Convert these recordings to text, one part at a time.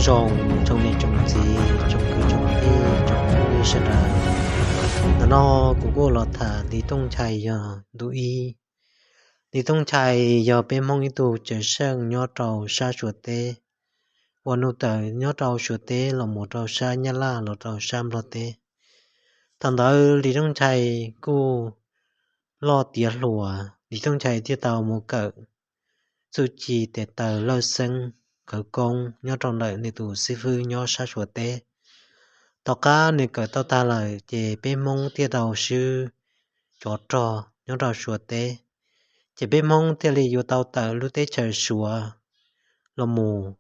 Tsoom tsoom niam tsoom txiv tsoom kwv tsoom tij tsoom phooj ywg sawv daws, ntawm no kuv kuj los tham Lis Tooj Nchai yog ntu ib. Lis Tooj Nchai yog peb Hmoob ib tug cawm seej nyob rau sab Suav teb, uas nug tawm nyob rau Suav teb los mus rau sab Nyab Laj los rau sab Nplog teb. Thaum ntawd Lis Tooj Nchai kuj loj tiav hluas, Lis Tooj Nchai thiaj tau mus kawm txuj ci tes taw lawj xeeb khawv koob nyob rau ntawm nws tus xib fwb nyob sab Suav teb. Tom qab nws kawm tau tag lawm ces peb Hmoob thiaj tau swb tsov rog nyob rau Suav teb, ces peb Hmoob thiaj li yuav tau tawm lub teb chaws Suav los mus.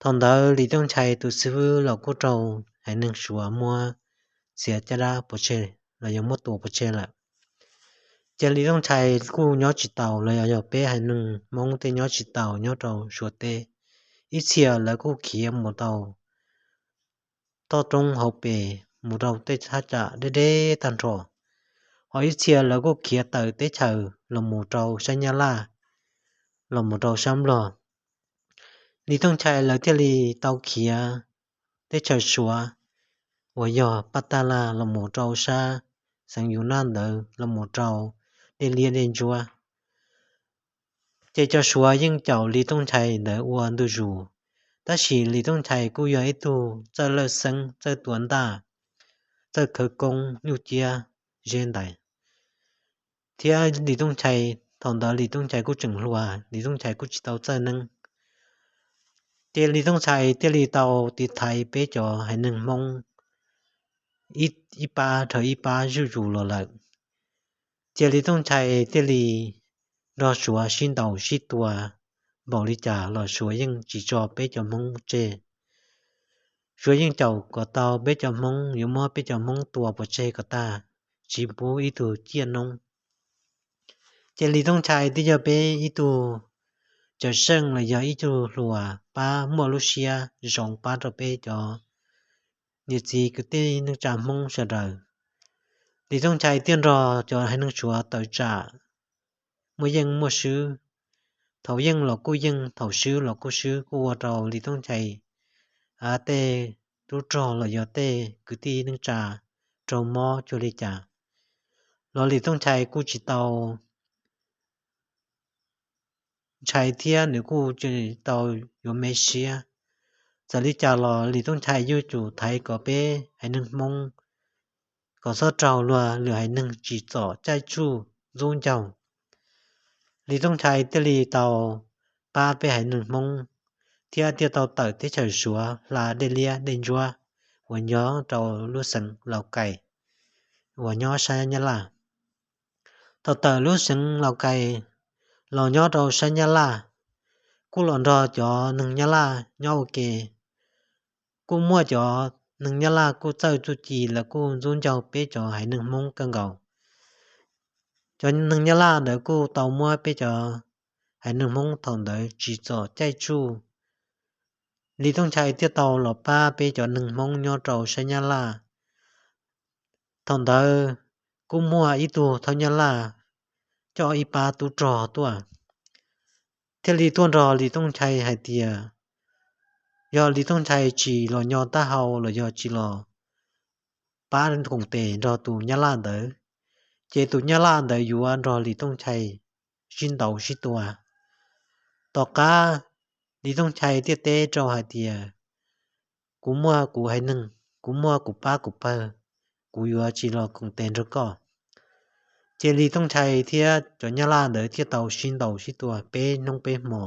Thaum ntawd Lis Tooj Nchai tus xib fwb los kuj raug haiv neeg Suav muab txiav caj dab pov tseg los yog muab tua pov tseg lawm. Ces Lis Tooj Nchai kuj nyob tsis taus los yog peb haiv neeg Hmoob tej nyob tsis taus nyob rau Suav teb. Ib txhia lawv kuj khiav mus rau toj roob hauv pes, mus rau tej thaj tsam deb deb tag nrho, ho ib txhia lawv kuj khiav tawm teb chaws los mus rau sab Nyab Laj, los mus rau sab Nplog. Lis Tooj Nchai lawv thiaj li tau khiav teb chaws Suav uas yog Paj Taj Laj los mus rau sab xeev Yus Naj ntawd los mus rau dej liab dej ntsuab. Ces cov Suav yeej caum Lis Tooj Nchai ntawd ua ntu zus, tab sis Lis Tooj Nchai kuj yog ib tug txawj lawj xeeb, txawj tua ntaj, txawj khawv koob nyuj ciab zeb ntais, thiab Lis Tooj Nchai, thaum ntawd Lis Tooj Nchai kuj tseem hluas, Lis Tooj Nchai kuj tsis tau txawj neeb. Ces Lis Tooj Nchai thiaj li tau tiv thaiv peb cov haiv neeg Hmoob ib pab dhau ib pab zuj zus los lawm. Ces Lis Tooj Nchai thiaj li nrog Suav sib ntaus sib tua npaum li cas los Suav yeej tsis tso peb cov Hmoob tseg. Suav yeej caum kom tau peb cov Hmoob, yuav muab peb cov Hmoob tua pov tseg kom tag, tsis pub ib tug ciaj noob. Ces Lis Tooj Nchai twb yog peb ib tug cawm seej los yog ib tug hluas pab muaj lub siab zoo pab rau peb cov niam txiv kwv tij neej tsa Hmoob sawv daws. Lis Tooj Nchai thiaj nrog cov haiv neeg Suav tawm tsam muaj yeej muaj swb. Thaum yeej los kuj yeej, thaum swb los kuj swb, kuj ua rau Lis Tooj Nchai tej tub rog los yog tej kwv tij neej tsa raug mob cuag li cas los Lis Tooj Nchai kuj tsis tau ntshai thiab nws kuj tsis tau yuav me siab. Txawm li cas los Lis Tooj Nchai yuav tsum thaiv kom peb haiv neeg Hmoob kom txhob raug luag lwm haiv neeg tsim txom caij tsuj ntxub ncaug. Lis Tooj Nchai thiaj li tau pab peb haiv neeg Hmoob thiab thiaj tau tawm teb chaws Suav hla dej liab dej ntsuab uas nyob rau lub xeev Laus Kais uas nyob sab Nyab Laj. Thaum tawm lub xeev Laus Kais los nyob rau sab Nyab Laj, kuj los nrog cov neeg Nyab Laj nyob ua ke. Kuj muaj cov neeg Nyab Laj kuj txawj txuj ci, lawv kuj ntxub ncaug peb cov haiv neeg Hmoob kawg nkaus. Cov neeg Nyab Laj ntawd kuj tau muab peb cov haiv neeg Hmoob thaum ntawd tsim txom caij tsuj. Lis Tooj Nchai thiaj tau los pab peb cov neeg Hmoob nyob rau sab Nyab Laj. Thaum ntawd kuj muaj ib tug thab Nyab Laj coj ib pab tub rog tuaj, thiaj li tuaj nrog Lis Tooj Nchai hais tias yog Lis Tooj Nchai tsis los nyo taub hau los yog tsis los pab koom tes nrog tus Nyab Laj ntawd, ces tus Nyab Laj ntawd yuav nrog Lis Tooj Nchai sib ntaus sib tua. Tom qab Lis Tooj Nchai thiaj teb rau hais tias, kuv muaj kuv haiv neeg, kuv muaj kuv pab kuv pawg, kuv yuav tsis los koom tes nrog koj. Ces Lis Tooj Nchai thiab cov Nyab Laj ntawd thiaj tau sib ntaus sib tua peb hnub peb hmo.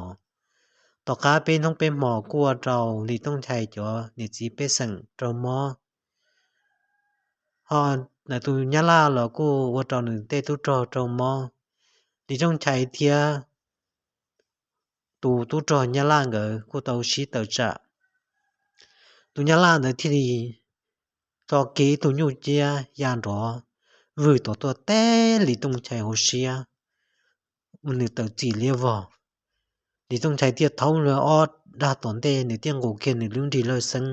Tom qab peb hnub peb hmo kuj ua rau Lis Tooj Nchai cov niam txiv pej xeem raug mob, ho ntawm tus Nyab Laj los kuj ua rau nws tej tub rog raug mob. Lis Tooj Nchai thiab tus tub rog Nyab Laj nkawd kuj tau sib tawm tsam. Tus Nyab Laj ntawd thiaj li tso kiag ib tug nyuj ciab ya nrov vwm tom tuaj teb Lis Tooj Nchai hauv siab, ua nws tawm txim liab vog. Lis Tooj Nchai thiaj thaub lawv ob dag tom ntej, nws thiaj nqus kiag nws lub nrig lawj xeeb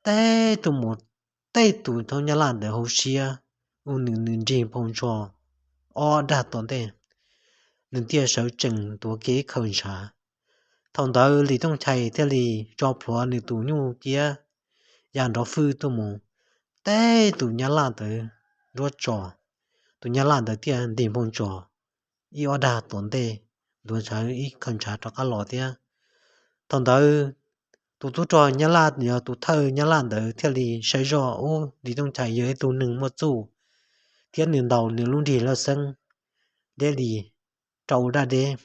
teb tus mus, teb tus thab Nyab Laj ntawd hauv siab, ua nws nws nrig nphau ntso ob dag tom ntej. Nws thiaj sawv tsees tuav kiag ib khaws ntshav, Thaum ntawd Lis Tooj Chais thiaj li tso plhuav nws tus nyuj ciab ya nrov fwj tuaj mus teb tus nyab laj ntawd nruab tso. Tus nyab laj ntawd thiaj ntig npog ntsos ib ob dag tom ntej, ntuav ntshav ib qho ntshav rov qab los thiab. Thaum ntawd tus tub rog nyab laj, yog tus thawj nyab laj ntawd thiaj li saib zoj ub, Lis Tooj Chais yog ib tug neeg muaj txuj thiab nws ntaus nws lub nrig laj xeeb deb li rau daj deb.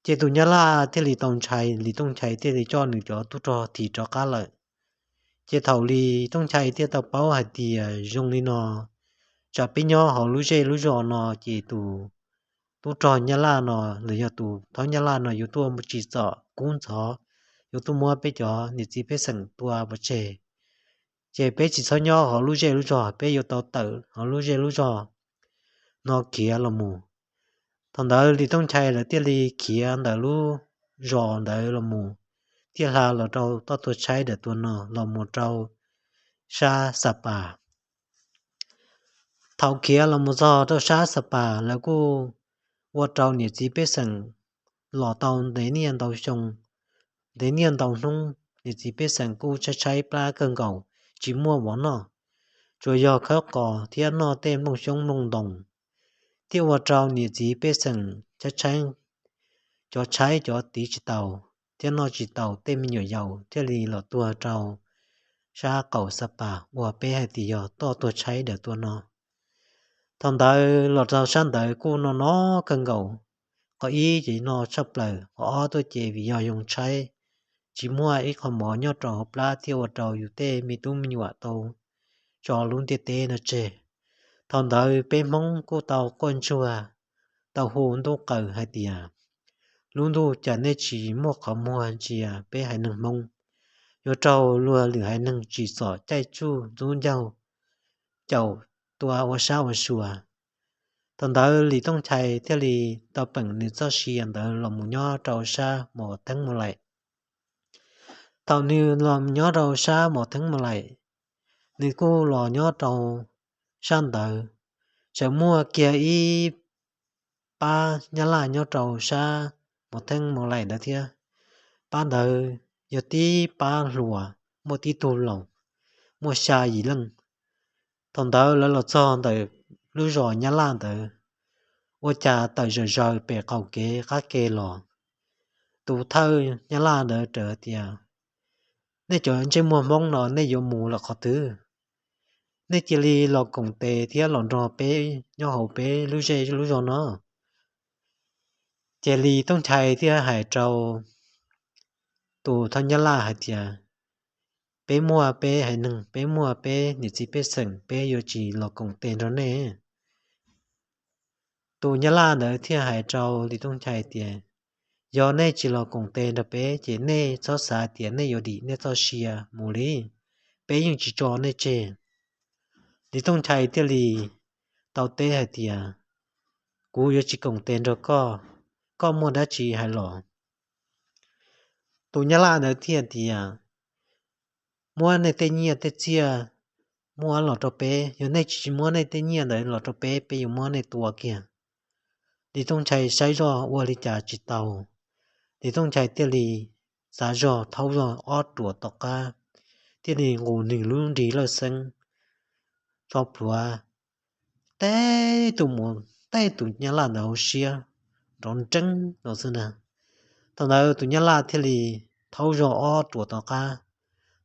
Ces tus nyab laj thiaj li tau ntshai, Lis Tooj Chais thiaj li coj nws cov tub rog thim rov qab lawm. Ces thaum Lis Tooj Chais thiaj tau paub hais tias zoo li no, tsam peb nyob hauv lub zej lub zos no ces tus tub rog nyab laj no los yog tus thawj nyab laj no yuav tuaj tsim txom kub ntxhov, yuav tuaj muab peb cov niam txiv pej xeem tua pov tseg. Ces peb tsis txhob nyob hauv lub zej lub zos, peb yuav tau tawm hauv lub zej lub zos no khiav los mus. Thaum ntawd Lis Tooj Chais lawv thiaj li khiav ntawm lub zos ntawd los mus, thiaj hla los rau toj tuag tshaib dawm tuag no los mus rau sab Xa Pas. Thaum khiav los mus txog rau sab Xa Pas, lawv kuj ua rau niam txiv pej xeem los tau ntev niaj ntau xyoo, ntev niaj ntau hnub, niam txiv pej xeem kuj tshaib tshaib plab kawg nkaus, tsis muaj mov noj, tsuas yog khawb qos thiab noj tej nplooj xyoob nplooj ntoos, thiaj ua rau niam txiv pej xeem tshaib tshaib, cov tshaib cov tiv tsis taus thiab noj tsis taus, tej me nyuam yaus thiaj li los tuag rau sab qaum Xa Pas uas peb hais tias yog toj tuag tshaib dawm tuag no. Thaum ntawd los rau sab ntawd kuj no no kawg nkaus, qhov ib ces no tshaj plaws, qhov ob tuaj ces vim yog yoo tshaib, tsis muaj ib qho mov nyob rau hauv plab thiaj ua rau yus tej me tub me nyuam tau tso lub ntiaj teb no tseg. Thaum ntawd peb Hmoob kuj tau quaj ntsuag, tau hu ntuj qaws hais tias, lub ntuj cas nej tsis muaj qhov muag ntsia peb haiv neeg Hmoob, yuav raug luag lwm haiv neeg tsim txom caij tsuj ntxub ncauj, caum tua ua sab ua sua. Thaum ntawd Lis Tooj Chais thiaj li tau peem nws txoj sia ntawd los mus nyob rau sab Mos Theeb Mos Laim. Thaum nws los nyob rau sab Mos Theeb Mos Laim, nws kuj los nyob rau sab ntawd, tseem muaj kiag ib pab nyab laj nyob rau sab Mos Theeb Mos Laim ntawd thiab. Pab ntawd yog tib pab hluas, muaj tib tug laus, muaj xya yim leej. Thaum ntawd lawv los txog ntawm lub zos nyab laj ntawd, ua cas tawm zawm zaws pem qaum kev qab ke los, tus thawj nyab laj ntawd raws tias, nej cov ntsej muag Hmoob no nej yuav mus lawm qhov twg? Nej cia li los koom tes thiab los nrog peb nyob hauv peb lub zej lub zos no. Ces Lis Tooj Chais thiaj hais rau tus thawj nyab laj hais tias, peb muaj peb haiv neeg, peb muaj peb niam txiv pej xeem, peb yuav tsis los koom tes nrog nej. Tus nyab laj ntawd thiaj hais rau Lis Tooj Chais tias, yog nej tsis los koom tes nrog peb ces nej txhob xav tias nej yuav dim nej txoj sia mus li, peb yeej tsis tso nej tseg. Lis Tooj Chais thiaj li tau teb hais tias, kuv yuav tsis koom tes nrog koj, koj muaj dab tsi hais los. Tus nyab laj ntawd thiaj tias, muab nej tej nyiaj tej txiaj muab los rau peb, yog nej tsis muab nej tej nyiaj ntawd los rau peb, peb yuav muab nej tua kiag. Lis Tooj Chais saib zoj ua li cas tsis tau, Lis Tooj Chais thiaj li xav zog thaub zog ob ruam tom qab, thiaj li nqus nws lub nrig lawj xeeb tso plhuav teb tus mus, teb tus nyab laj ntawd hauv siab nrov nreeb los xwb ntag. Thaum ntawd tus nyab laj thiaj li thaub zog ob ruam tom qab,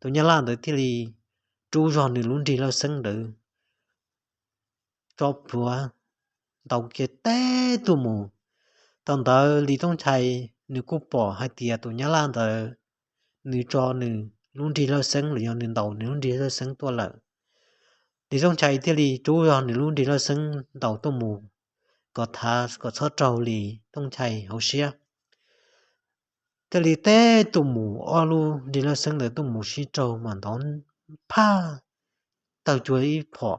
tus nyab laj ntawd thiaj li rub zog nws lub nrig lawj xeeb ntawd tso plhuav ntaus kiag teb tus mus. Thaum ntawd Lis Tooj Chais nws kuj pom hais tias tus nyab laj ntawd nws tso nws lub nrig lawj xeeb los yog nws ntaus nws lub nrig lawj xeeb tuaj lawm. Lis Tooj Chais thiaj li rub zog nws lub nrig lawj xeeb ntaus tuaj mus kom thav kom txhob raug Lis Tooj Chais hauv siab. Thiaj li teb tus mus, ob lub nrig lawj xeeb ntawd tuaj mus sib raug mas ntov phaj tawg cuag ib phom.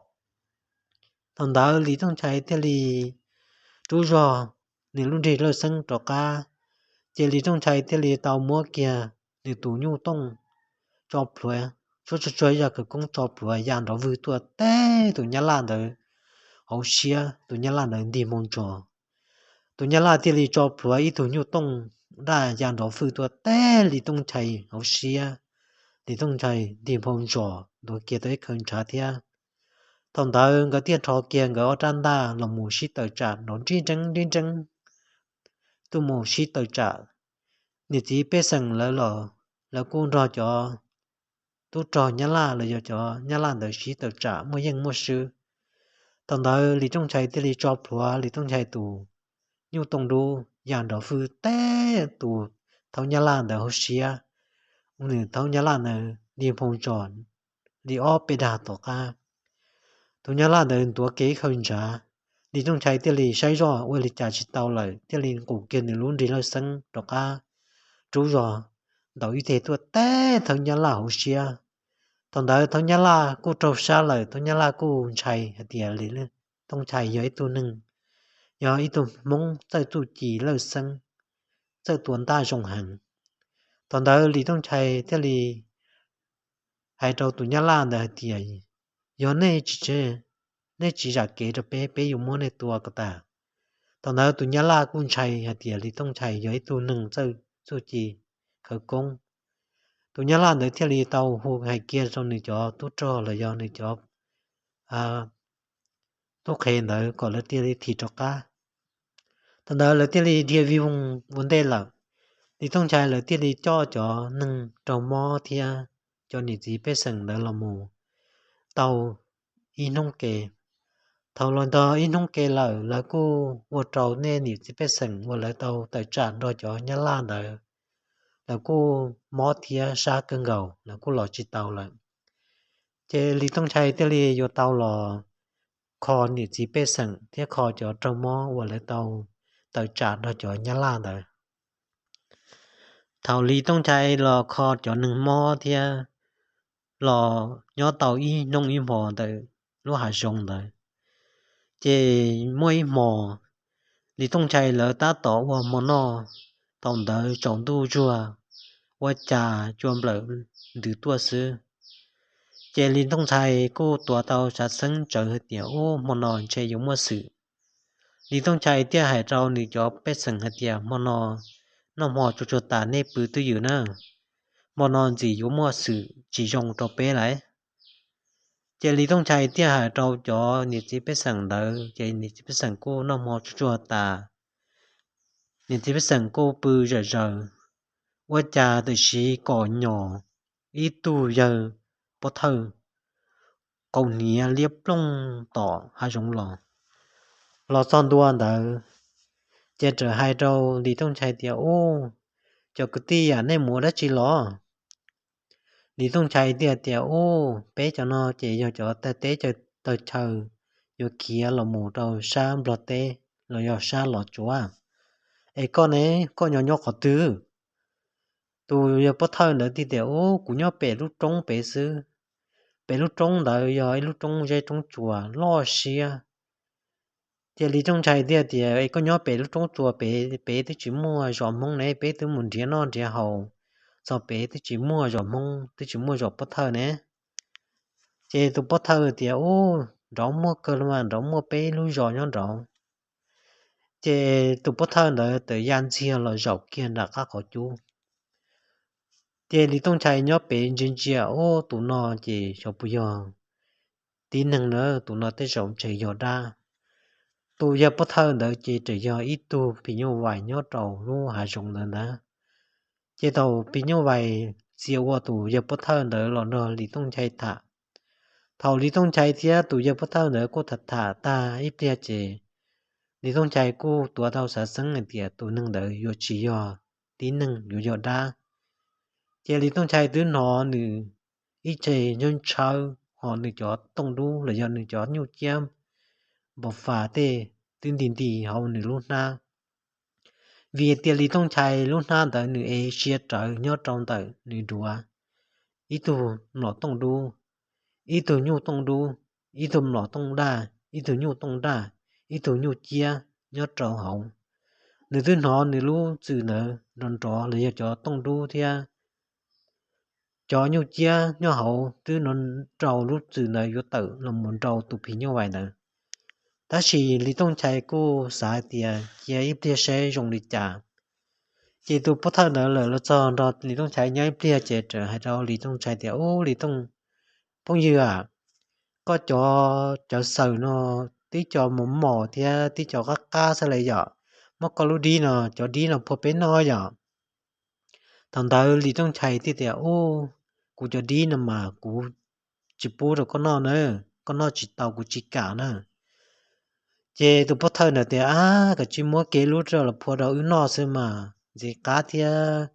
Thaum ntawd Lis Tooj Chais thiaj li rub zog nws lub nrig lawj xeeb rov qab, ces Lis Tooj Chais thiaj li tau muab kiag nws tus nyuj tooj tso plhuav, tsuag tsuag tsuag ib zaj khawv koob tso plhuav ya nrov vwg tuaj teb tus nyab laj ntawd hauv siab, tus nyab laj ntawd ntig moo ntsos. Tus nyab laj thiaj li tso plhuav ib tug nyuj tooj daj ya nrov fwj tuaj teb Lis Tooj Nchai hauv siab. Lis Tooj Nchai nti nphau ntsos ntuav kiag tau ib khaw ntshav thiab. Thaum ntawd nkawd thiaj rho kiag nkawd ob rab ntaj los mus sib tawm tsam nrov nrib nreeb nrib nreeb, tuaj mus sib tawm tsam. Niam txiv pej xeem lawv los lawv kuj nrog cov tub rog nyab laj los yog cov nyab laj ntawd sib tawm tsam muaj yeej muaj swb. Thaum ntawd Lis Tooj Nchai thiaj li tso plhuav Lis Tooj Nchai tus nyuj tooj dub ya nrov fwj teb tus thaub nyab laj ntawd hauv siab. Nws thaub nyab laj ntawd nti nphau ntsos li ob peb dag tom qab. Tus nyab laj ntawd ntuav kiag ib khaw ntshav, Lis Tooj Nchai thiaj li saib zoj ua li cas tsis tau lawm thiaj li nqus kiag nws lub nrig lawj xeeb rov qab rub zog ntaus ib teg tuaj teb thaub nyab laj hauv siab. Thaum ntawd thaub nyab laj kuj raug sab lawm, thaub nyab laj kuj ntshai hais tias Lis Tooj Nchai yog ib tug neeg, yog ib tug Hmoob txawj txuj ci lawj xeeb, txawj tua ntaj zoo heev. Thaum ntawd Lis Tooj Nchai thiaj li hais rau tus nyab laj ntawd hais tias, yog nej tsis, nej tsis zam kev rau peb, peb yuav muab nej tua kom tas. Thaum ntawd tus nyab laj kuj ntshai hais tias Lis Tooj Nchai yog ib tug neeg txawj txuj ci khawv koob. Tus nyab laj ntawd thiaj li tau hu hais kiag rau nws cov tub rog los yog nws cov tub qhe ntawd kom lawv thiaj li thim rov qab. Thaum ntawd lawv thiaj li dhia vij voog ua ntej lawm. Lis Tooj Nchai lawv thiaj li coj cov neeg raug mob thiab cov niam txiv pej xeem ntawd los mus tau ib hnub ke. Thaum los ntog ib hnub ke lawm, lawv kuj ua rau nej niam txiv pej xeem uas lawv tau tawm tsam nrog cov nyab laj ntawd, lawv kuj mob thiab sab kawg nkaus, lawv kuj los tsis tau lawm. Ces Lis Tooj Nchai thiaj li yuav tau los kho niam txiv pej xeem thiab kho cov raug mob uas lawv tau tawm tsam nrog cov nyab laj ntawd. Thaum Lis Tooj Nchai los kho cov neeg mob thiab los nyob tau ib hnub ib hmos ntawm lub hav zoov ntawd, ces muaj ib hmos Lis Tooj Nchai lawv tab tom ua hmo noj, thaum ntawd tsaus ntuj zuag, ua cas cua nplawm ntws tuaj xwb. Ces Lis Tooj Nchai kuj tuav tau xav xeeb tsawv hais tias, ub, hmo no ntshe yuav muaj xwm. Lis Tooj Nchai thiaj hais rau nws cov pej xeem hais tias, hmo no noj hmo tsuag tsuag tas nej pw twj ywm na, hmo no ntxim yuav muaj xwm tsis zoo rau peb lawm. Ces Lis Tooj Nchai thiaj hais rau cov niam txiv pej xeem ntawd, ces niam txiv pej xeem kuj noj hmo tsuag tsuag tas, niam txiv pej xeem kuj pw zom zaws, ua cas tam sim kom nyom ib tug yawg pov thawj qaum hniav liab ploog tom hav zoov los. Los txog ntua ntawd, ces txawm hais rau Lis Tooj Nchai tias, ub, cov kwv tij, nej mus ua dab tsi los? Lis Tooj Nchai thiaj tias, ub, peb cov no ces yog cov taug teb taug chaw yuav khiav los mus rau sab Nplog teb los yog sab Los Tsuas. Es koj ne, koj nyob nyob qhov twg? Tus yawg pov thawj ntawd thiaj tias, ub, kuv nyob pem lub roob pem xwb. Pem lub roob ntawd yog ib lub roob zeb roob tsuas loj siab. Ces Lis Tooj Nchai thiaj tias, es koj nyob pem lub roob tsuas pem, pem twb tsis muaj zos Hmoob ne, peb twb mus nrhiav noj nrhiav haus txog pem twb tsis muaj zos Hmoob, twb tsis muaj zos pov thawj ne. Ces tus pov thawj tias, ub, nrov muaj kawg los mas, nrov muaj peb lub zos nyob nraud. Ces tus pov thawj ntawd txawm ya ntxiag los zaum kiag nram qab qhov cub. Ces Lis Tooj Nchai nyob pem ntsia ntsia, ub, tus no ces xyov puas yog tib neeg na, tus no tej zaum ntshe yog dab. Tus yawg pov thawj ntawd ces tseem yog ib tug phim nyuj vais nyob rau lub hav zoov ntawd ntag. Ces thaum phim nyuj vais txia ua tus yawg pov thawj ntawd los nrog Lis Tooj Nchai tham. Thaum Lis Tooj Nchai thiab tus yawg pov thawj ntawd kuj tham tham tag ib pliag ces Lis Tooj Nchai kuj tuav tau xav xeeb hais tias tus neeg ntawd yuav tsis yog tib neeg, yuav yog dab. Ces Lis Tooj Nchai twb hnov nws ib ce ntshaw ntshaw, ho nws cov tooj dub los yog nws cov nyuj ciab npau fas tej twb nti nti hauv nws lub hnab. Vim tias Lis Tooj Nchai lub hnab ntawd nws ev sia rawv nyob rau ntawm nws duav, ib tug mlom tooj dub, ib tug nyuj tooj dub, ib tug mlom tooj daj, ib tug nyuj tooj daj, ib tug nyuj ciab nyob rau hauv. Nws twb hnov nws lub txwm ntawd nrov nrov los yog cov tooj dub thiab cov nyuj ciab nyob hauv twb nrov rau lub txwm ntawd yuav tawm los mus nrau tus phim nyuj vais ntawd. Tab sis Lis Tooj Nchai kuj xav hais tias cia ib pliag seb zoo li cas. Ces tus pov thawj ntawd lawm los txog nrog Lis Tooj Nchai nyob ib pliag ces txawm hais rau Lis Tooj Nchai tias, Ub, Lis Tooj, phooj ywg a, koj cov cawv xawm no tib co mos mos thiab tib co qab qab xwb li yom, muab koj lub dib no, cov dib no phua peb noj yom. Thaum ntawd Lis Tooj Nchai thiaj tias, Ub, kuv cov dib no mas kuv tsis pub rau koj noj na, koj noj tsis tau kuv tsis kam na. Ces tus pov thawj ntawd tias, Ab, koj cia li muab kiag lub rau los phua rau wb noj xwb mas ntxim qab thiab,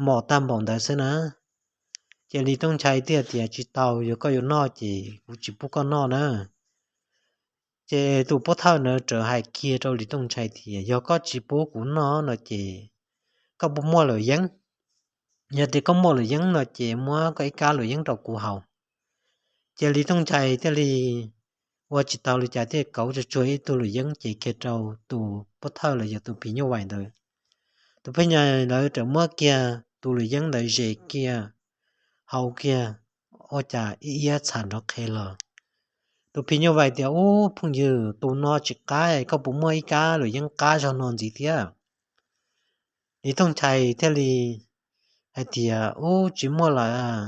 mos tag npaum ntawd xwb na. Ces Lis Tooj Nchai thiaj tias, Tsis tau, yog koj yuav noj ces kuv tsis pub koj noj na. Ces tus pov thawj ntawd txawm hais kiag rau Lis Tooj Nchai tias, Yog koj tsis pub kuv noj no ces koj puas muaj luam yeeb? Yog tias koj muaj luam yeeb no ces muab koj ib kab luam yeeb rau kuv haus. Ces Lis Tooj Nchai thiaj li ua tsis tau li cas thiaj kauv tsuag tsuag ib tug luam yeeb cev kiag rau tus pov thawj los yog tus phim nyuj vais ntawd. Tus phim nyuj vais ntawd txawm muab kiag tus luam yeeb ntawd zes kiag, haus kiag, ua cas ib iab txham nrov qhe los. Tus phim nyuj vais tias, Ub, phooj ywg, tus no tsis qab, koj puas muaj ib kab luam yeeb qab zog no ntxiv thiab? Lis Tooj Nchai thiaj li hais tias, Ub, tsis muaj lawm,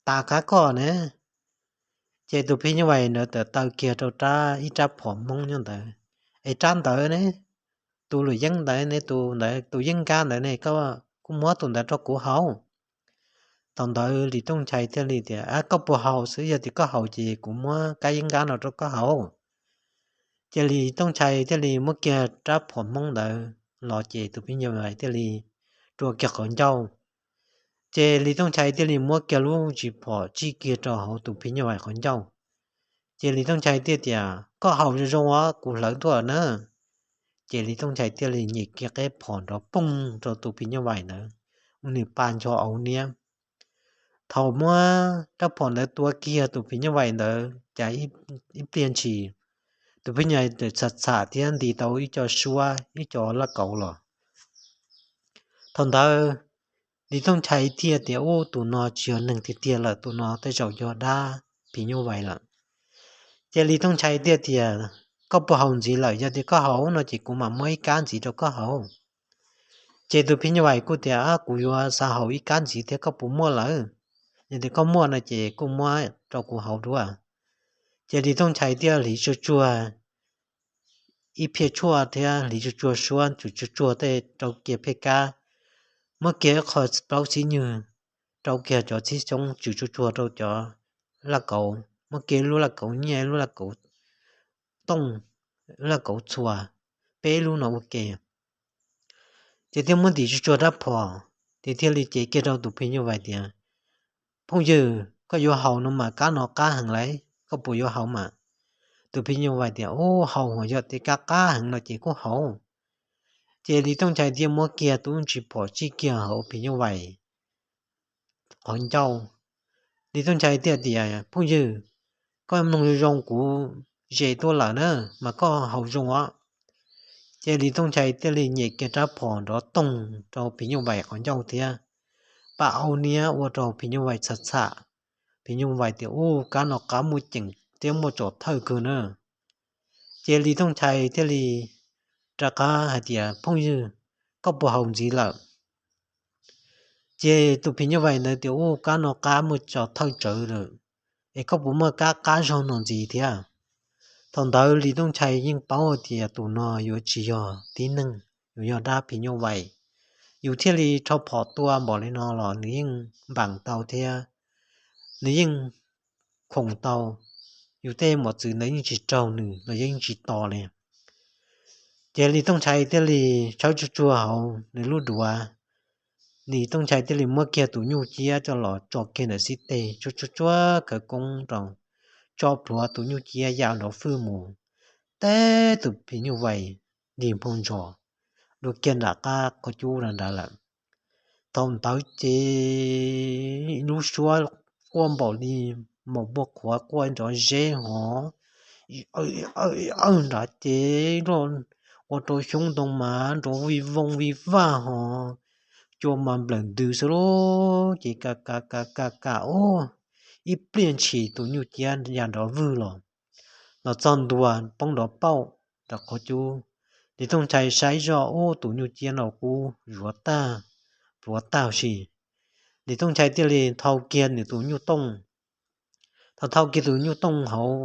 tas kab koj ne. Ces tus phim nyuj vais ntawd txawm taw kiag rau rab, ib rab phom hmoob nyob ntawd, Es rab ntawd ne, tus luam yeeb ntawd ne, tus ntawd, tus yeeb nkab ntawd ne, koj kuj muab tus ntawd rau kuv haus. Thaum ntawd Lis Tooj Nchai thiaj li tias, Koj puas haus xwb, yog tias koj haus ces kuv muab kab yeeb nkab no rau koj haus. Ces Lis Tooj Nchai thiaj li muab kiag rab phom hmoob ntawd los ces tus phim nyuj vais thiaj li rua kiag qhov ncauj. Ces Lis Tooj Nchai thiaj li muab kiag lub ris phom tsij kiag rau hauv tus phim nyuj vais qhov ncauj. Ces Lis Tooj Nchai thiaj tias, Koj haus zoo zoo os, kuv hlawv tuaj na. Ces Lis Tooj Nchai thiaj li nyem kiag qab phom nrov poog rau tus phim nyuj vais ntawd, ua nws pa ncho au niab. Thaum muab rab phom ntawd tua kiag tus phim nyuj vais ntawd cas ib pliag ntshis, tus phim nyuj vais txawm txham txham thiab nti tau ib co suab, ib co laj kauv los. Thaum ntawd Lis Tooj Nchai thiaj tias, Ub, tus no tsis yog neeg tiag tiag lawm, tus no tej zaum yog dab phim nyuj vais lawm. Ces Lis Tooj Nchai thiaj tias, Koj puas haus ntxiv lawm? Yog tias koj haus no ces kuv mam muab ib kab ntxiv rau koj haus. Ces tus phim nyuj vais kuj tias, Kuv yuav xav haus ib kab ntxiv thiab, koj puas muaj lawm? Yog tias koj muaj no ces kuj muab rau kuv haus dua. Ces Lis Tooj Nchai thiaj hliv tsuag tsuag ib phiaj tshuaj thiab hliv tsuag tsuag suab, tsum tsuag tsuag tej rau kiag phiaj kab, muab kiag ib qho plaub txhiab nywg, rau kiag cov txhiab xyoob, tsum tsuag tsuag rau cov laj kauv, muab kiag lub laj kauv nyiaj, lub laj kauv tooj, laj kauv txhua, peb lub no ua ke. Ces thiaj muab ntim tsuag tsuag rab phom, ces thiaj li cev kiag rau tus phim nyuj vais tias, Phooj ywg, koj yuav haus no mas kab no qab heev lauj, koj puas yuav haus mas? Tus phim nyuj vais tias, Ub, haus, yog tias kab qab heev no ces kuj haus. Ces Lis Tooj Nchai thiaj muab kiag tus ris phom tsij kiag hauv phim nyuj vais qhov ncauj. Lis Tooj Nchai thiaj tias, Phooj ywg, koj mloog zoo zoo, kuv zes tuaj lawm na, mas koj haus zoo os. Ces Lis Tooj Nchai thiaj li nyem kiag rab phom nrov toog rau phim nyuj vais qhov ncauj thiab, pa au niab ua rau phim nyuj vais txham txham. Phim nyuj vais tias, Ub, kab no qab muaj ceem thiab muaj txaus thawj kawg na. Ces Lis Tooj Nchai thiaj li rov qab hais tias, Phooj ywg, koj puas haus ntxiv lawm? Ces tus phim nyuj vais ntawd tias, Ub, kab no qab muaj txaus thawj tsawv lawm, es koj puas muaj kab qab zog no ntxiv thiab? Thaum ntawd Lis Tooj Nchai yeej paub hais tias tus no yuav tsis yog tib neeg, yuav yog dab phim nyuj vais. Yus thiaj li rho phom tua npaum li no los nws yeej npaam tau thiab, nws yeej khoom tau, yus tej mos txwv ntawd yeej tsis raug nws los yeej tsis to li. Ces Lis Tooj Nchai thiaj li tshawb tsuag tsuag hauv nws lub duav, Lis Tooj Nchai thiaj li muab kiag tus nyuj ciab coj los tso kiag ntawm xib teg, tsuag tsuag tsuag khawv koob rau, tso plhuav tus nyuj ciab ya nrov fwj mus, teb tus phim nyuj vais lig nphau ntsos dua kiag nram qab qhov cub nrad lawm. Thaum ntawd ces lub suab quaj npaum li maum npua qhuav quaj nrov zeb hov, nrad ces ua rau xyoob ntoo mas nrov vij vooj vij vaj hov, cua mas nplawm ntws xwb lauj. Ces ka ka ka ka ka, ub, ib pliag ntshis tus nyuj ciab ya nrov vwg los, los txog ntua poob nrov pauj rau qhov cub. Lis Tooj Nchai saib zoj ub tus nyuj ciab no kub zuav tag, pluav tag huv si. Lis Tooj Nchai thiaj li thau kiag nws tus nyuj tooj. Thaum thau kiag tus nyuj tooj hauv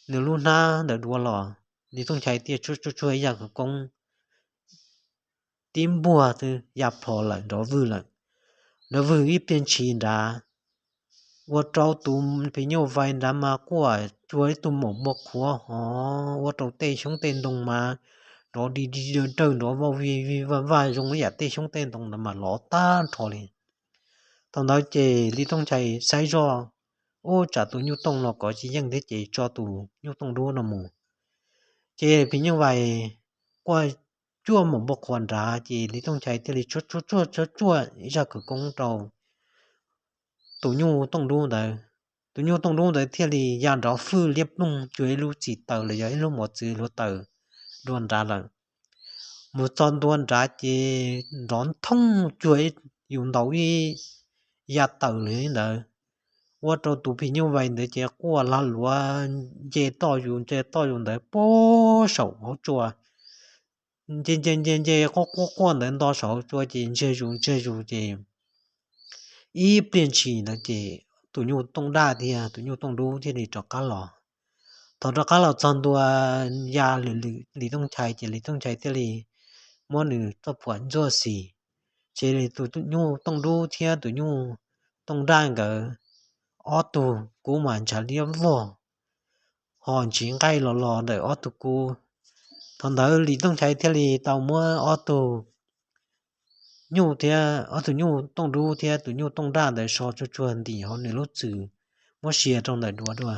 nws lub hnab ntawm duav los, Lis Tooj Nchai thiaj tsuag tsuag ib yam khawv koob tib npuag twb ya plho lawm nrov vwg lawm. Nrov vwg ib pliag ntshis nrad, ua rau tus phim nyuj vais nrad mas quaj cuag ib tug maum npua qhuav hov, ua rau tej xyoob tej ntoo mas nrov di di dawg dawg nrov vau vij vij vaj vaj zoo ib yam tej xyoob tej ntoo ntawd mas lov tag nrho li. Thaum ntawd ces Lis Tooj Nchai saib zoj, ub tsam tus nyuj tooj los kov tsis yeej thiab ces tso tus nyuj tooj dub no mus. Ces phim nyuj vais quaj cuag maum npua qhuav nrad ces Lis Tooj Nchai thiaj li tsuag tsuag tsuag tsuag ib zaj khawv koob rau tus nyuj tooj dub ntawd. Tus nyuj tooj dub ntawd thiaj li ya nrov fwj liab ploog cuag ib lub txim taws los yog ib lub mos txwv hluav taws dua nrad lawm. Mus txog ntua nrad ces nrov nthoob cuag yus ntaus ib ya taws li ntawd, ua rau tus phim nyuj vais ntawd ces quaj lag luav nce toj zus nce toj zus ntawd puag saum hauv tsua. Nce nce nce nce quaj quaj quaj ntawd nto saum hauv tsua ces ntsiag zus ntsiag zus ces ib pliag ntshis ntawd ces tus nyuj tooj daj thiab tus nyuj tooj dub thiaj li rov qab los. Thaum rov qab los txog ntua ya Lis Tooj Nchai ces Lis Tooj Nchai thiaj li muab nws txoj phuam ntxuaj xis. Ces tus nyuj tooj dub thiab tus nyuj tooj daj nkawd ob tug kub mas ntshav liab vog, ho ntsiv nqaij los los ntawm ob tug kub. Thaum ntawd Lis Tooj Nchai thiaj li tau muab ob tug nyuj thiab ob tug nyuj tooj dub thiab tus nyuj tooj daj ntawd so tsuag tsuag ntim hauv nws lub txwm, muab sia rau ntawm duav dua.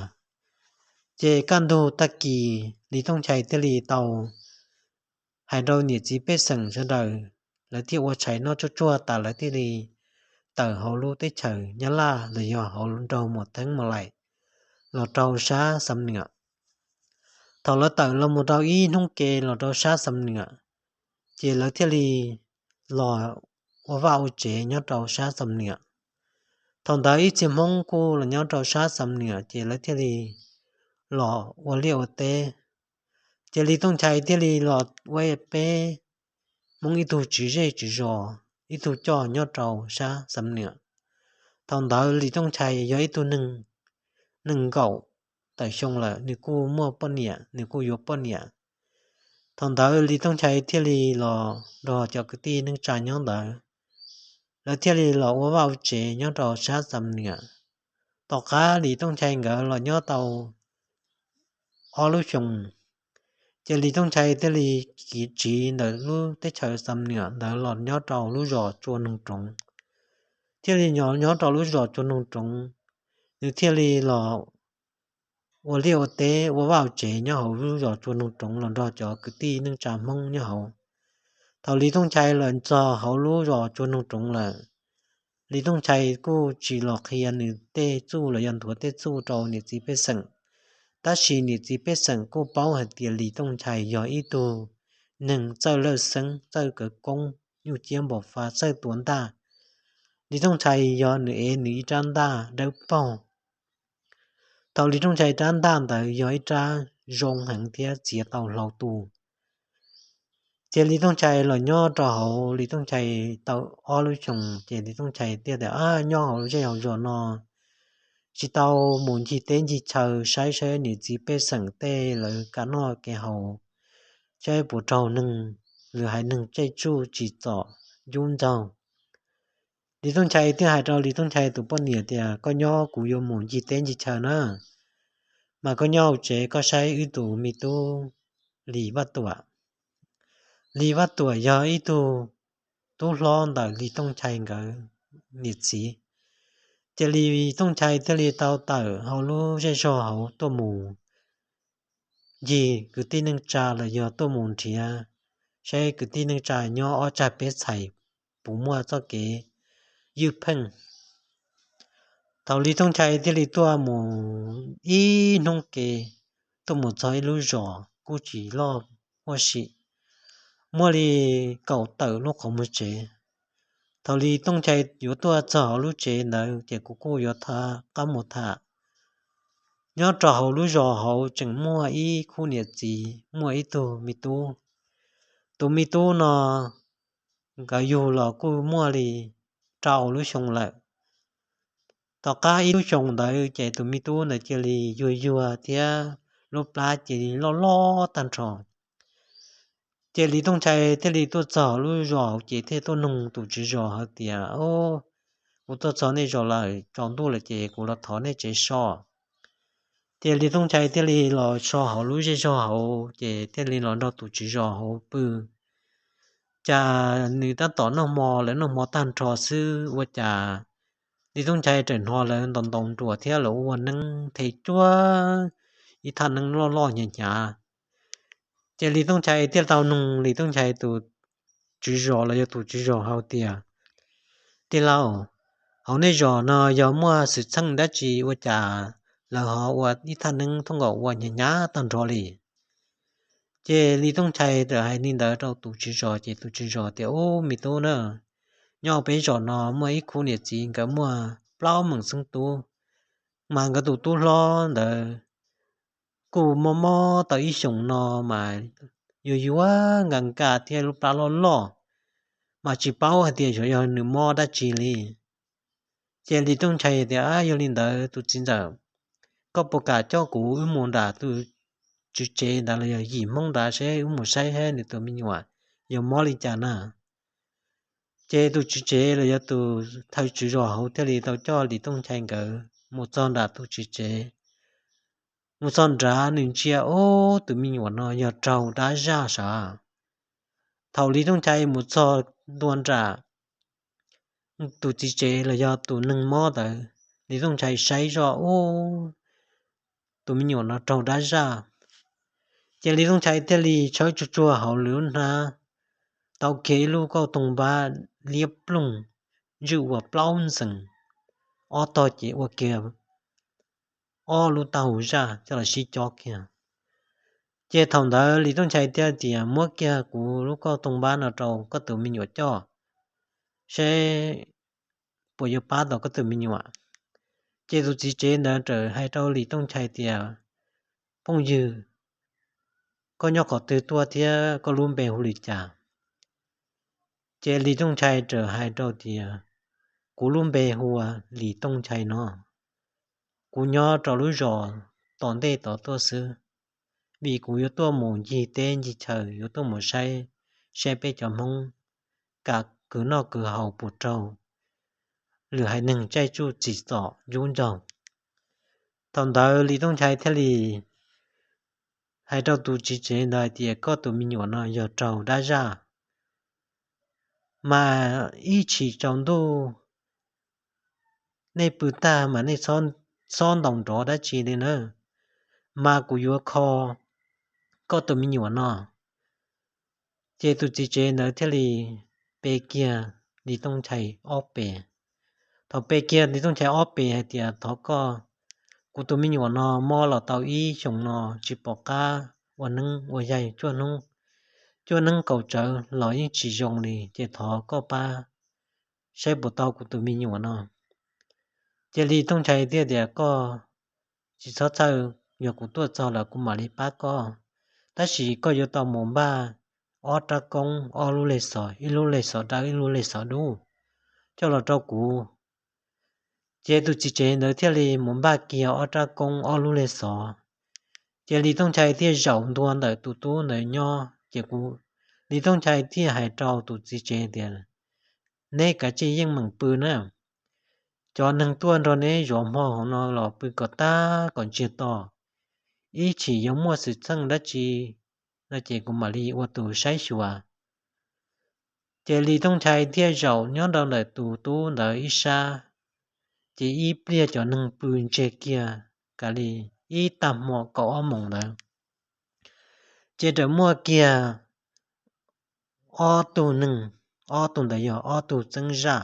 Ces kaj ntug tag kis Lis Tooj Nchai thiaj li tau hais rau niam txiv pej xeem sawv daws, lawv thiaj ua tshais noj tsuag tsuag tas lawv thiaj li tawm hauv lub teb chaws Nyab Laj los yog hauv nraug Muas Theeb Mus Laim los rau sab Xam Niam. Thaum lawv tawm los mus rau ib hnub ke los rau sab Xam Niam, ces lawv thiaj li los ua vaj ua tsev nyob rau sab Xam Niam. Thaum ntawd ib txhia Hmoob kuj los nyob rau sab Xam Niam ces lawv thiaj li los ua liaj ua teb. Ces Lis Tooj Nchai thiaj li los ua peb Hmoob ib tug tswv zej tswv zos, ib tug coj nyob rau sab Xam Niam. Thaum ntawd Lis Tooj Nchai yog ib tug neeg, neeg nkaum tawm xyoo lawm, nws kuj muaj poj niam, nws kuj yuav poj niam. Thaum ntawd Lis Tooj Nchai thiaj li los nrog cov kwv tij neej tsa nyob ntawd, lawv thiaj li los ua vaj ua tsev nyob rau sab Xam Niam. Tom qab Lis Tooj Nchai nkawd los nyob tau ob lub xyoos, ces Lis Tooj Nchai thiaj li kiv tsiv ntawm lub teb chaws Xam Niam ntawd los nyob rau lub zos Tsua Noog Roov. Thiaj li nyob rau lub zos Tsua Noog Roov, nws thiaj li los ua liaj ua teb ua vaj ua tsev nyob hauv lub zos Tsua Noog Roov los nrog cov kwv tij neej tsa Hmoob nyob hauv. Thaum Lis Tooj Nchai los txog hauv lub zos Tsua Noog Roov lawm, Lis Tooj Nchai kuj tsis los qhia nws tej txuj los yog nthuav tej txuj rau niam txiv pej xeem, tab sis niam txiv pej xeem kuj paub hais tias Lis Tooj Nchai yog ib tug neeg txawj lawj xeeb, txawj khawv koob, nyuj ciab npam fab, txawj tua ntaj. Lis Tooj Nchai yog nws ev nws ib rab ntaj dawb paug. Thaum Lis Tooj Nchai rab ntaj ntawd yog ib rab zoo heev thiab txiav tau hlau tus. Ces Lis Tooj Nchai los nyob rau hauv Lis Tooj Nchai tau ob lub xyoos, ces Lis Tooj Nchai thiaj tias, nyob hauv zej hauv zos no tsis tau mus ncig teb ncig chaw saib saib niam txiv pej xeem tej lawv kev noj kev haus, saib puas raug neeg, lwm haiv neeg tej txuj tsim txom ntub ntxaug. Lis Tooj Nchai thiaj hais rau Lis Tooj Nchai tus poj niam tias, koj nyob kuv yuav mus ncig teb ncig chaw na, mas koj nyob hauv tsev koj saib wb tus me tub Lis Vaj Tuam. Lis Vaj Tuam yog ib tug tub hlob ntawm Lis Tooj Nchai nkawd niam txiv. Ces Lis Tooj Nchai thiaj li tau tawm hauv lub zej zog hauv tuaj mus ncig kwv tij neej tsa los yog tuaj mus nrhiav saib kwv tij neej tsa nyob ob txhais peb txhais puas muaj txoj kev ywj pheej. Thaum Lis Tooj Nchai thiaj li tuaj mus ib hnub ke, tuaj mus txog ib lub zos kuj tsis loj huaj si, muaj li kaum tawm lub qhov muag tsev. Thaum Lis Tooj Nchai yuav tuaj txog hauv lub tsev ntawd ces kuv kuj yuav rov qab mus tham. Nyob rau hauv lub zos hauv tseem muaj ib khub niam txiv muaj ib tug me tub, tus me tub no nkawd yug los kuj muaj li rau lub xyoo lawm. Tom qab ib lub xyoos ntawd ces tus me tub ntawd cia li yuag yuag thiab lub plab cia li loj loj tag nrho. Ces Lis Tooj Nchai thiaj li tuaj txog lub zos hauv ces thiaj tuaj nug tus tswv zos hais tias, Kuv tuaj txog nej zos lawm, tsaus ntuj lawm ces kuv los thov nej tsev so. Ces Lis Tooj Nchai thiaj li los so hauv lub zej zog hauv ces thiaj li los nrog tus tswv zos hauv pw. Cas nws tab tom noj hmo, lawv noj hmo tag nrho xwb ua cas Lis Tooj Nchai txawm hnov lawv ntaus ntaus nruas thiab lawv ua neeb them cuag ib thaj neeb loj loj hnyav hnyav. Ces Lis Tooj Nchai thiaj tau nug Lis Tooj Nchai tus tswv zos los yog tus tswv zos hais tias, Tij laug, hauv nej zos no yog muaj xwm txheej dab tsi ua cas lawv ho ua ib thaj neeb thooj nkaus ua hnyav hnyav tag nrho li? Ces Lis Tooj Nchai txawm hais li ntawd rau tus tswv zos ces tus tswv zos tias, Ub, me tub na, nyob peb zos no muaj ib khub niam txiv nkawd muaj plaub meem xeeb tub, mas nkawd tus tub hlob ntawd kuj mob mob tau ib xyoos no mas yuag yuag nka nka thiab lub plab loj loj, mas tsis paub hais tias xyov yog nws mob dab tsi li. Ces Lis Tooj Nchai tias, Yog li ntawd tus txiv ntxawm, koj puas kam coj kuv wb mus nram tus tswv tsev ntawd los yog yim Hmoob ntawd seb wb mus saib saib nws tus me nyuam yog mob li cas na? Ces tus tswv tsev los yog tus thawj tswv zos hauv thiaj li tau coj Lis Tooj Nchai nkawd mus txog nram tus tswv tsev. Mus txog nrad nws ntsia, ub, tus me nyuam no yog raug dab zaj sav. Thaum Lis Tooj Nchai mus txog ntua nram tus txiv tsev los yog tus neeg mob ntawd, Lis Tooj Nchai saib zoj, ub, tus me nyuam no raug dab zaj. Ces Lis Tooj Nchai thiaj li tshawb tsuag tsuag hauv lwm lub hnab, tau kiag ib lub kauj toog npab liab ploog, zwj ua plaub ntxees, ob tog ces ua kiag ob lub taub hau zaj coj los sib cob kiag. Ces thaum ntawd Lis Tooj Nchai thiaj tias, Muab kiag kuv lub kauj toog npab no rau koj tus me nyuam coj, seb puas yuav pab tau koj tus me nyuam. Ces tus txiv tsev ntawd txawm hais rau Lis Tooj Nchai tias, Phooj ywg, koj nyob qhov twg tuaj thiab koj lub npe hu li cas? Ces Lis Tooj Nchai txawm hais rau tias, Kuv lub npe hu ua Lis Tooj Nchai no. Kuv nyob rau lub zos tom ntej tod tuaj xwb, vim kuv yuav tuaj mus ncig teb ncig chaw, yuav tuaj mus saib seb peb cov Hmoob kam kwv noj kwv haus puas raug lwm haiv neeg caij tsuj txim txom ntsuj ncaug. Thaum ntawd Lis Tooj Nchai thiaj li hais rau tus txiv tsev ntawd hais tias, Koj tus me nyuam no yog raug dab zaj, mas ib chim tsaus ntuj nej pw tag mas nej xob ntaus nrov dab tsi li na, mas kuv yuav kho koj tus me nyuam no. Ces tus txiv tsev ntawd thiaj li pe kiag Lis Tooj Nchai ob pes. Thaum pe kiag Lis Tooj Nchai ob pes hais tias, Thov koj, kuv tus me nyuam no mob los tau ib xyoos no tsis pom qab ua neeb ua yaig, cuaj hnub, cuaj neeb kaum tsawv los yeej tsis zoo li, ces thov koj pab saib puas tau kuv tus me nyuam no. Ces Lis Tooj Nchai thiaj tias, Koj tsis txhob txhawj, yog kuv tuaj txog lawm kuv mam li pab koj, tab sis koj yuav tau mus npaj ob rab koob ob lub leg xov, ib lub leg xov dawb ib lub leg xov dub, coj los rau kuv. Ces tus txiv tsev ntawd thiaj li mus npaj kiag ob rab koob ob lub leg xov. Ces Lis Tooj Nchai thiaj zaum ntua ntawm tus tub ntawd nyob, ces kuv, Lis Tooj Nchai thiaj hais rau tus txiv tsev tias, Neb kav tsij yeej meem pw na, cov neeg tuaj nrog neb zov hmo hauv no los pw kom tag kom ntsiag to, ib chim yuav muaj xwm txheej dab tsi no ces kuv mam li ua tus saib xyuas. Ces Lis Tooj Nchai thiaj zaum nyob rau ntawm tus tub ntawd ib sab, ces ib pliag cov neeg pw ntsiag kiag, kav li ib tag hmo kaum ob moos ntawd, ces txawm muaj kiag ob tug neeg, ob tug ntawd yog ob tug txeeb zaj.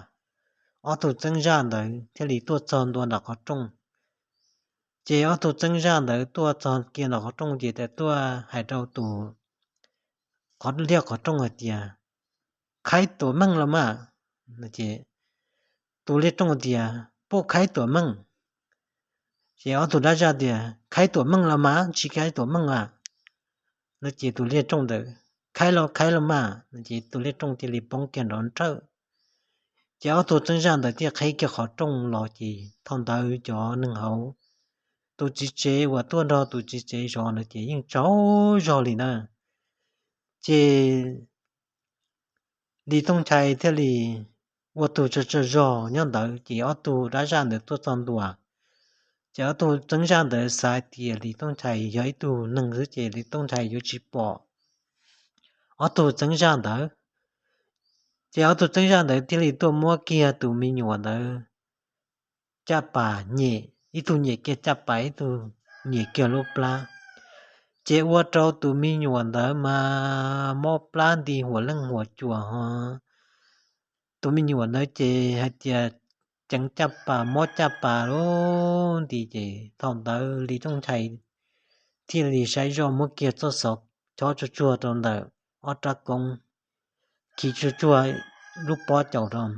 Ob tug txeeb zaj ntawd thiaj li tuaj txog ntua nram qhov rooj. Ces ob tug txeeb zaj ntawd tuaj txog kiag nram qhov rooj ces txawm tuaj hais rau tus liaj qhov rooj hais tias, Khaib tuam meej los mas? Ces tus liaj rooj tias, Puab khaib tuam meej. Ces ob tug dab zaj tias, Khaib tuam meej los mas tsis khaib tuam meej a? No ces tus liaj rooj ntawd Khaib los khaib los mas. Ces tus liaj rooj cia li poob kiag nrov nrawj. Ces ob tug txeeb zaj ntawd thiaj qheb kiag qhov rooj los, ces thaum ntawd cov neeg hauv tus txiv tsev uas tuaj nrog tus txiv tsev zov ntawd ces yeej tsaug zog li na. Ces Lis Tooj Nchai thiaj li ua tug tsaug tsaug zog nyob ntawd, ces ob tug dab zaj ntawd tuaj txog ntua. Ces ob tug txeeb zaj ntawd xav hais tias Lis Tooj Nchai yog ib tug neeg xwb ces Lis Tooj Nchai yuav tsis pom ob tug txeeb zaj ntawd. Ces ob tug txeeb zaj ntawd thiaj li tuaj muab kiag tus me nyuam ntawd caj pas nyem, ib tug nyem kiag caj pas, ib tug nyem kiag lub plab. Ces ua rau tus me nyuam ntawd mas mob plab nti huam leej huam cuam ho. Tus me nyuam ntawd ces hais tias ceev caj pas mob caj pas lub nti, ces thaum ntawd Lis Tooj Nchai thiaj li saib zoj muab kiag txoj xov chob tsuag tsuag rau ntawm ob rab koob, khi tsuag tsuag lub pob caus rau.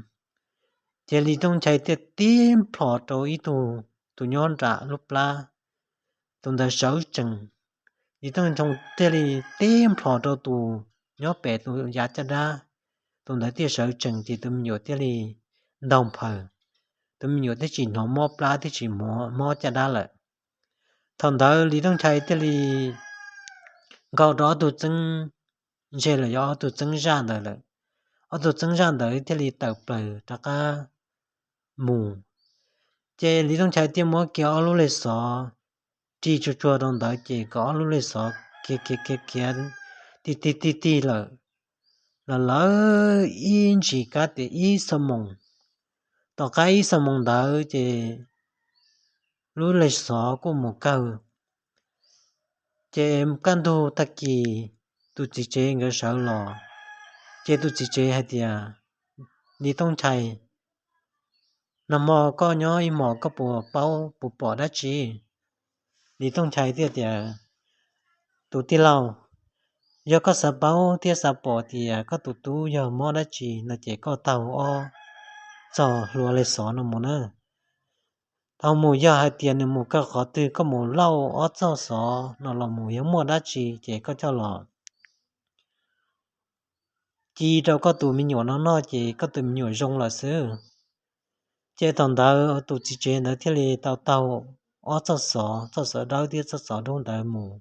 Ces Lis Tooj Nchai thiaj tib nplhos rau ib tug, tus nyob nram lub plab, tus ntawd sawv tsees. Lis Tooj Nchai thiaj li tib nplhos rau tus nyob pem tus yav caj dab, tus ntawd thiaj sawv tsees, ces tus me nyuam thiaj li ntaug nphaws. Tus me nyuam thiaj tsis hnov mob plab thiab tsis mob caj dab lawm. Thaum ntawd Lis Tooj Nchai thiaj li nkaug rau ob tug txeeb ze los yog ob tug txeeb zaj ntawd lawm. Ob tug txeeb zaj ntawd thiaj li tawm plaws rov qab mus. Ces Lis Tooj Nchai thiaj muab kiag ob lub leg xov ri tsuag tsuag rau ntawd, ces kom ob lub leg xov khiav khiav khiav khiav tig tig tig tig lawm, los lawv ib ntsis kab tias ib xuab moos. Tom qab ib xuab moos ntawd ces lub leg xov kuj mus kawg. Ces kaj ntug tag kis tus txiv tsev nkawd sawv los, ces tus txiv tsev hais tias, Lis Tooj Nchai, nag hmo koj nyob ib hmos koj puas paub puas pom dab tsi? Lis Tooj Nchai thiaj tias, Tus tij laug, yog koj xav paub thiab xav pom tias koj tus tub yog mob dab tsi no ces koj taug ob txoj hlua leg xov no mus na. Thaum mus yog hais tias nws mus kawg qhov twg, koj mus lauj ob txoj xov no los mus yog muaj dab tsi ces koj coj los ci rau koj tus me nyuam no noj ces koj tus me nyuam zoo lawm xwb. Ces thaum ntawd tus txiv tsev ntawd thiaj li tau taug ob txoj xov, txoj xov dawb thiab txoj xov dub ntawd mus.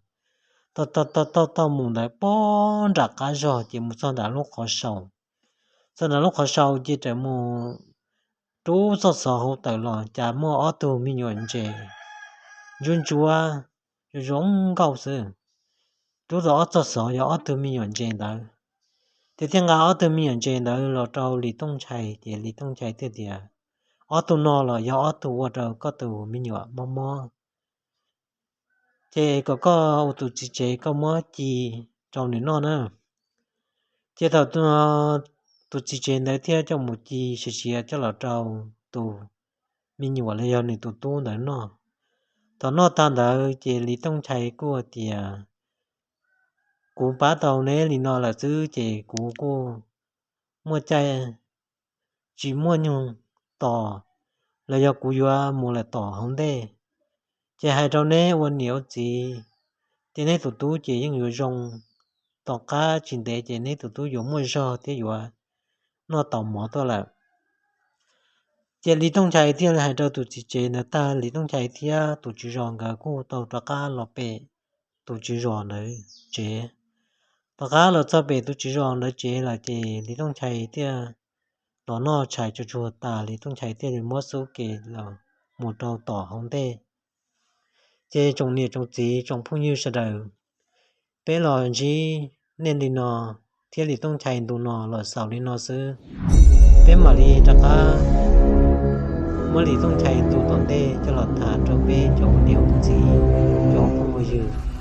Taug taug taug taug mus ntawd pob nram qab zog ces mus txog nram lub qhov sau. Txog nram lub qhov sau ces raws mus rub txoj xov hauv tawm los cas muaj ob tug me nyuam ntses ntsuab ntsuab zoo zoo nkauj xwb. Rub tau ob txoj xov yog ob tug me nyuam ntses ntawd. Ces thiaj nqa ob tug me nyuam ntses ntawd los rau Lis Tooj Nchai, ces Lis Tooj Nchai thiaj tias, Ob tug no los yog ob tug ua rau koj tus me nyuam mob mob, ces kom koj ua tus txiv tsev koj muab ci rau nws noj na. Ces thaum tus txiv tsev ntawd thiaj coj mus ci siav siav coj los rau tus me nyuam los yog nws tus tub ntawd noj. Thaum noj tag ntawd ces Lis Tooj Nchai kuj tias, Kuv pab tau neb li no lawm xwb ces kuv kuj muaj caij tsis muaj nyuag tos, los yog kuv yuav mus lawm tom hauv ntej. Ces hais rau neb ua niam ua txiv, ces neb tus tub ces yeej yuav zoo, tom qab tsis ntev ces neb tus tub yuav muaj zog thiab yuav noj tau mov tuaj lawm. Ces Lis Tooj Nchai thiaj hais rau tus txiv tsev ntawd tag, Lis Tooj Nchai thiab tus tswv zos nkawd kuj tau rov qab los pem tus tswv zos ntawd tsev. Tom qab los txog pem tus tswv zos ntawd tsev lawm ces Lis Tooj Nchai thiaj los noj tshais tsuag tsuag tas, Lis Tooj Nchai thiaj li muab xub ke los mus rau tom hauv ntej. Ces tsoom niam tsoom txiv tsoom phooj ywg sawv daws, peb los ntsib nej li no thiab Lis Tooj Nchai ntu no los xaus li no xwb. Peb mam li rov qab muab Lis Tooj Nchai ntu tom ntej coj los tham rau peb cov ua niam ua txiv, cov ua phooj ua ywg.